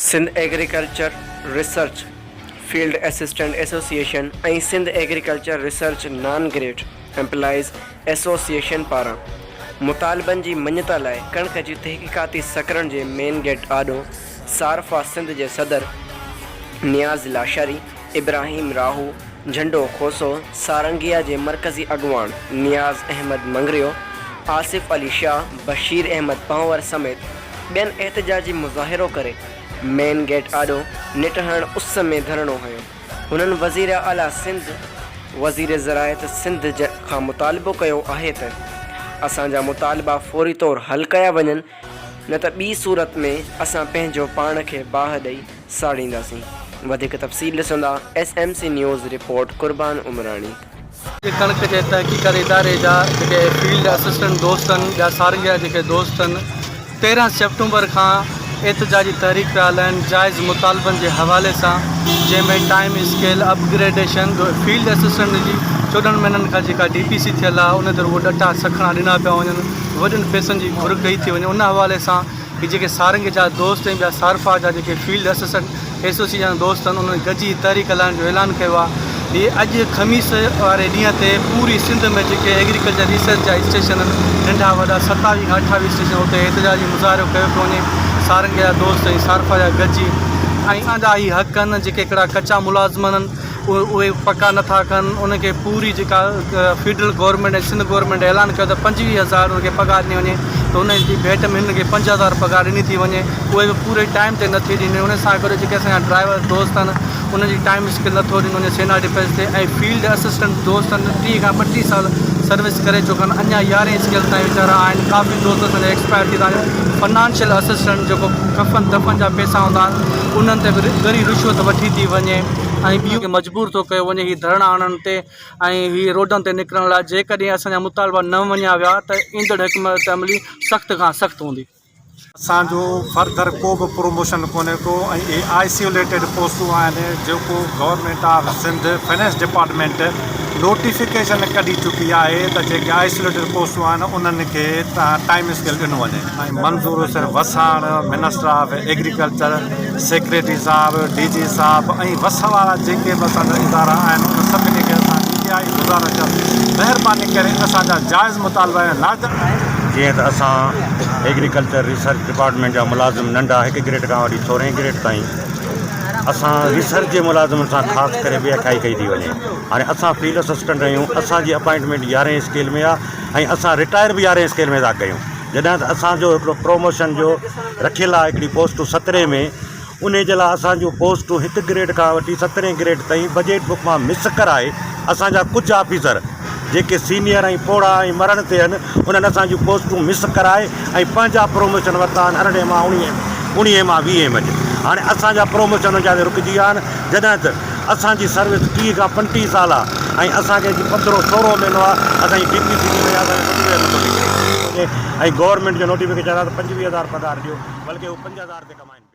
Sindh agriculture research field assistant association ۽ Sindh agriculture research non grade employees association پاران مطالبن جي مڃتا لاء ڪڻڪ جي تحقيقاتي سڪرنڊ جي مين گيٽ آڏو صارفا سنڌ جي صدر نياز لاشاري، ابراهيم راهو، جهنڊو کوسو، سارنگيا جي مرڪزي اڳواڻ نياز احمد مڱريو، آصف علي شاهه، بشير احمد پنهور سميت ٻين احتجاجي مظاهرو ڪري مين گيٽ آڏو نٽ هڻڻ اس ۾ ڌرڻو هنيو. هنن وزير اعليٰ سنڌ، وزير زراعت سنڌ کان مطالبو ڪيو آهي ته اسان جا مطالبا فوري طور حل ڪيا وڃن نه ته ٻي صورت ۾ اسان پنهنجو پاڻ کي باهه ڏئي ساڙينداسين. وڌيڪ تفصيل ڏسندا S M C news report Qurban Umrani. جي ڪڻڪ جي تحقيقاتي اداري جا جيڪي فيلڊ اسسٽنٽ دوست آهن ٻيا سارنگ جا جيڪي دوست آهن 13 سيپٽمبر کان احتجاجي تحريڪ پيا هلائن جائز مطالبن جي حوالي سان جنهن ۾ time scale upgradation field assistant جي 14 مهينن کان جيڪا ڊي پي سي ٿيل آهي ان تي رڳو ڏٽا سکڻا ڏنا پيا وڃن وڏن پئسن جي گهر ڪئي ٿي وڃي ان حوالي سان هي جيڪي سارنگ جا دوست ۽ ٻيا صارفا جا جيڪي فيلڊ اسسٽنٽ ايسوسيئيشن جا دوست آهن انهن گڏجي تحريڪ هلائڻ جو اعلان ڪيو آهي. هي اڄ خميس واري ڏينهن تي پوري سنڌ ۾ جيڪي ايگريڪلچر ريسرچ جا اسٽيشن آهن ننڍا وڏا 27 کان 28 اسٽيشن اتي احتجاجي مظاهرو ڪيو پيو وڃي سارنگ جا دوست ۽ صارفا جا گڏجي ۽ اسان جا هي حق آهن جيڪي هڪڙا ڪچا ملازم آهن اهي پڪا نٿا ڪن انهن کي پوري جيڪا فيڊرل گورنمينٽ ۽ سنڌ گورنمينٽ اعلان ڪيو ته 25 هزار انهن کي پگهار ڏني وڃي ته ان جي ڀيٽ ۾ هنن کي 5000 پگهار ڏني ٿي وڃي اهي به پوري ٽائيم تي نٿي ڏني ان سان گڏ جيڪي اسان جا ڊرائيور دوست آهن انهن جي ٽائيم اسڪيل نٿو ڏنو وڃي سينا ڊفينس تي ۽ فيلڊ اسسٽنٽ دوست آهن 30 کان 32 سال سروس ڪري چڪا آهن اڃا يارهين اسڪيل تائين ويچارا آهن ڪافي دوست اسان جا ايڪسپائر ٿي ٿا وڃن فنانشل اسسٽنٽ جيڪو ڪفن دفن جا پئسا هوندا آهن انهن تي به ڳري رشوت وٺي ٿي وڃي ۽ ٻيون کي مجبور ٿو ڪيو وڃي هي ڌرڻا هڻڻ تي ۽ هي روڊن تي نڪرڻ لاء جيڪڏهن اسان جا مطالبا نه مڃيا ويا ته ايندڙ حڪمت عملي سخت کان سخت هوندي. اسان جو فرڌر ڪو به پروموشن ڪونهي ڪو ۽ اهي آئسيوليٽيڊ پوسٽون آهن جيڪو government of Sindh finance department notification ڪڍي چڪي آهي ته جيڪي آئسوليٽيڊ پوسٽون آهن انهن کي ٽائيم اسڪيل ڏنو وڃي ۽ Manzoor Hussain Wassan minister of agriculture secretary صاحب ڊي جي صاحب ۽ وس وارا جيڪي به اسان جا ادارا آهن ان سڀني کي اسان جي اها ئي گذارش آهي مهرباني ڪري اسان جا جائز مطالبا ۽ ناجائز جيئن ته اسان ايگريڪلچر ريسرچ ڊپارٽمينٽ جا ملازم ننڍا هڪ گريڊ کان وٺي سورهين گريڊ تائين اسان ريسرچ جي ملازمن سان خاص ڪري بي اکائي ڪئي ٿي وڃي هاڻي اسان فيلڊ اسسٽنٽ آهيون اسان جي اپائنٽمينٽ يارهين اسڪيل ۾ آهي ۽ اسان رٽائر به يارهين اسڪيل ۾ ٿا ڪيون جڏهن ته اسان جو هڪڙو پروموشن جو رکيل آهي هڪڙي پوسٽ سترهين ۾ انهي جي لاء اسان جون پوسٽون هڪ گريڊ کان وٺي سترهين گريڊ تائين بجيٽ بڪ مان مس ڪرائي اسان جا ڪجهه آفيسر جيڪي سينيئر ۽ پوڙها ۽ مرڻ تي آهن انهن اسان جون پوسٽون مس ڪرائي ۽ پنهنجا پروموشن ورتا آهن ارڙهين مان اوڻيهين اوڻيهين مان ويهين منجهه هاڻي اسان جا پروموشن ان جا تي رڪجي ويا آهن جڏهن ته اسان جي سروس 30 کان 35 سال آ ۽ اسان کي اڄ پندرهون سورهون مهينو آ اسان جي ڊي پي سي ٿي وئي آ اسان جو 25 نٿو نڪري ۽ گورنمينٽ جو نوٽيفڪيشن آ ته 25 هزار پگهار ڏيو بلڪه هو 5000 تي ڪمائن پيا.